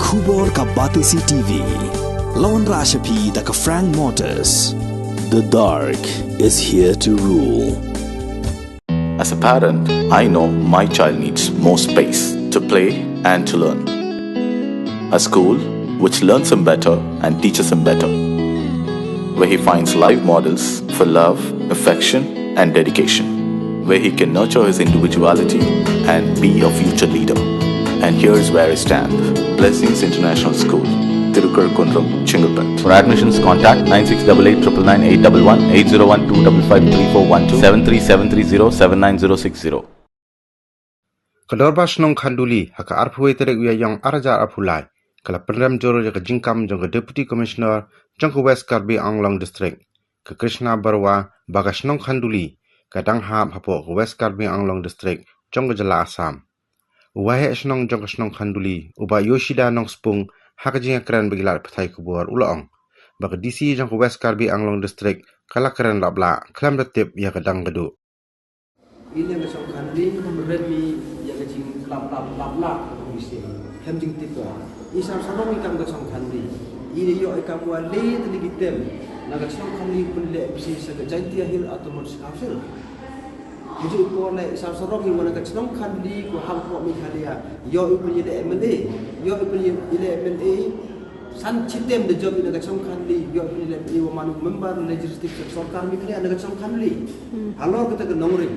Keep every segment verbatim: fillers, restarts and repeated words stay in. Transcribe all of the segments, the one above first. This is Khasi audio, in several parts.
Khubor ka Batesi T V. Lawan Rashapi da ka Frank Motors. The dark is here to rule. As a parent, I know my child needs more space to play and to learn. A school which learns him better and teaches him better, where he finds live models for love, affection, and dedication, where he can nurture his individuality and be a future leader. And here's where I stand. Blessings International School, Tirukar Kundrum, Chengalpet. For admissions, contact nine six double eight triple nine eight double one, eight zero one two double five three four one two, seven three seven three zero seven nine zero six zero. Ka Dorbar Shnong Khanduli ha ka arphew tarik u Ïaïong ar hajar arphew lai ka la pynrem jur ïa ka jingkam jong ka Deputy Commissioner jong ka West Karbi Anglong District, ka Krishna Barua, ba ka shnong Khanduli ka dang hap hapoh ka West Karbi Anglong District jong ka jylla Assam. U Waheh Shnong jong ka shnong Khanduli, u Bah Yoshida Nongspung, ha ka jingïakren bad ki lad pathai khubor u la ong ba ka D C jong ka West Karbi Anglong District ka la kren laplah khlem da tip ïa ka dang ka duh. Ine ka shnong Khanduli ka pynrem ïa ka jingklap lap lap lap ka pynbishni. Hem jingtip ka. I Sar Sarong i kam ka shnong Khanduli. I dei ïoh i kam wa le tylli ki term na ka shnong Khanduli pynleh M C sa ka Jaintia Hills Autonomous Council. Hajrong i por leh i Sar Sarong i wan na ka shnong Khanduli ko hap ko Meghalaya. Ïoh i pynleh M L A. Ïoh i pynleh M L A. San chitem da jop ïa na ka shnong Khanduli, ïoh ïa na ka shnong Khanduli, wa man u member legislative sha sorkar Meghalaya na ka shnong Khanduli. Halor kata ka nongrim,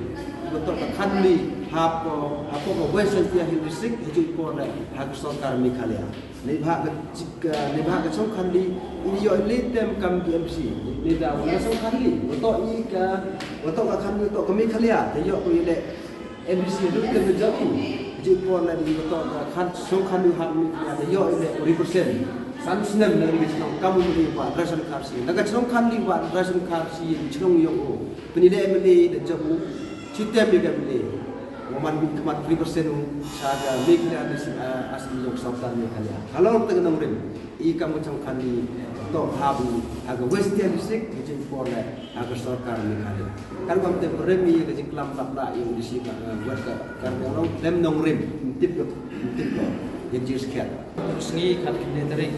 wa toh ka Khanduli, hap ko, hap ko West Jaintia Hills District, hajrong i por leh ha ka sorkar Meghalaya. Neibhah ka chik, neibhah ka shnong Khanduli, i ïoh i leh term kam ki M C, ne da wa ka shnong Khanduli, wa toh i ka, wa toh ka Khanduli, wa toh ka Meghalaya, te ïoh ko i leh M D C ruh ka jong i. Hajrong i por leh i wa toh ka khan shnong Khanduli ha Meghalaya da ïoh i leh represent. San snem na ka shnong kam u leh wa ration card shi. Na ka shnong Khanduli wa ration card shi shnong ïoh u. Pynleh M L A da jong u. Chitem ïa ka M L A. Wa man bad khmat represent u sha ka Meghalaya da shi, ah, Assam jong sorkar Meghalaya. Halor kata ka nongrim. I kam ka shnong Khanduli toh hap u ha ka West Jaintia District, hajrong i por leh ha ka sorkar Meghalaya. Kan kam te pynrem ïa ka jingklam lap lap ïa u D C ka, eh, West ka, Karbi Anglong, lem nongrim, tip ko, tip ko, ïa jingskhem. Sngi khatkhyndai tarik,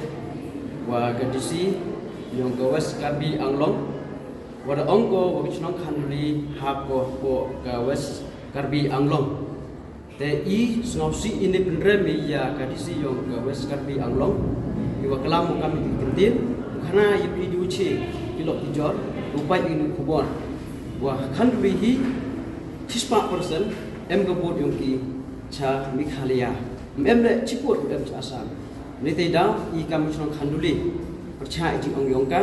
wa ka D C jong ka West Karbi Anglong, wa da ong ko wa ka shnong Khanduli hap ko hapoh ka West Karbi Anglong. Te i sngewsih ine pynrem ïa ka D C jong ka West Karbi Anglong. I wa klam u kam i ktien. Khana ïa phi du che ki lok ki jor. U pait ine khubor. Wa Khanduli hi shispah percent em ka vote jong ki cha Meghalaya. Em le chiput em cha Assam. Ni te da i kam shnong Khanduli. Percaya i jingong jong ka.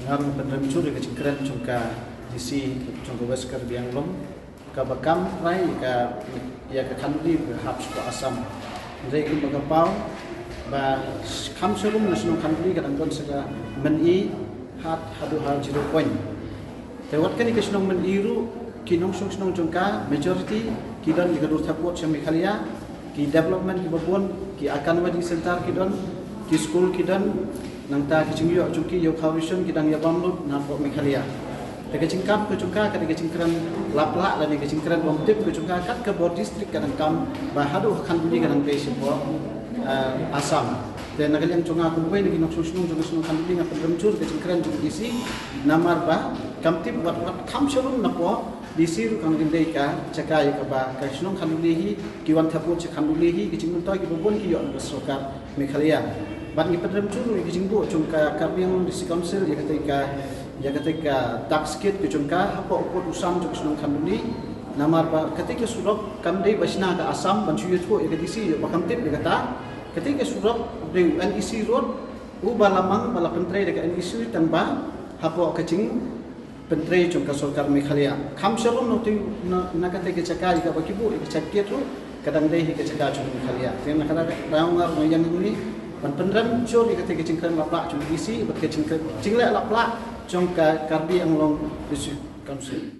Nga ruh pynrem jur ïa ka jingkren jong ka D C jong ka West Karbi Anglong. Kaba kam rai ka, ïa ka Khanduli ba hap sha Assam. Hynrei kumba ka paw ba kham sharum na shnong Khanduli ka dang don sa ka Myni, Hat haduh ha zero point. Te wat kane ka shnong Myni ruh ki nongshong shnong jong ka majority ki don ïa ka dur thaput sha Meghalaya, ki development kiba bun, ki Anganwadi center ki don, ki school ki don, nangta ki jingïoh jong ki ïoh khaw ration ki dang ïa bam lut na pdeng Meghalaya. Te ka jingkam ka jong ka, ka dei ka jingkren lap lap lane ka jingkren bym tip ka jong ka, kat ka bor district ka dang kam ba haduh ha Khanduli ka dang dei sha pdeng, eh, Assam. Te na ka liang jong nga kum uwei na ki nongshong shnong jong ka shnong Khanduli nga pynrem jur ka jingkren jong ka D C namar ba kam tip wat wat kham sharum na pdeng D C ruh kan dei ka jaka ïa kaba ka shnong Khanduli hi, ki wan thaput sha Khanduli hi, ki jingmyntoi kiba bun ki ïoh na ka sorkar Meghalaya. Bad ngi pynrem jur ïa ka jingbuh jong ka Karbi Anglong District Council ïa katei ka, ïa katei ka tax kit ka jong ka hapoh u pud u sam jong ka shnong Khanduli. Namar ba katei ka surok kam dei ba shna ka Assam ban shu ïathuh ïa ka D C ïa ba kam tip ïa kata. Katei ka surok dei u N E C road uba la mang ba la pyntrei da ka N E C tang ba hapoh ka jing pyntrei jong ka sorkar Meghalaya. Kham sharum na, na, na katei ka jaka ïa kaba ki buh ïa ka check gate ruh ka dang dei hi ka jaka jong Meghalaya. Te na kata ka daw nga ruh nga ïeng hangne ban pynrem jur ïa katei ka jingkren lap lap jong ka D C bad ka jingkren jingleh lap lap jong ka Karbi Anglong District Council.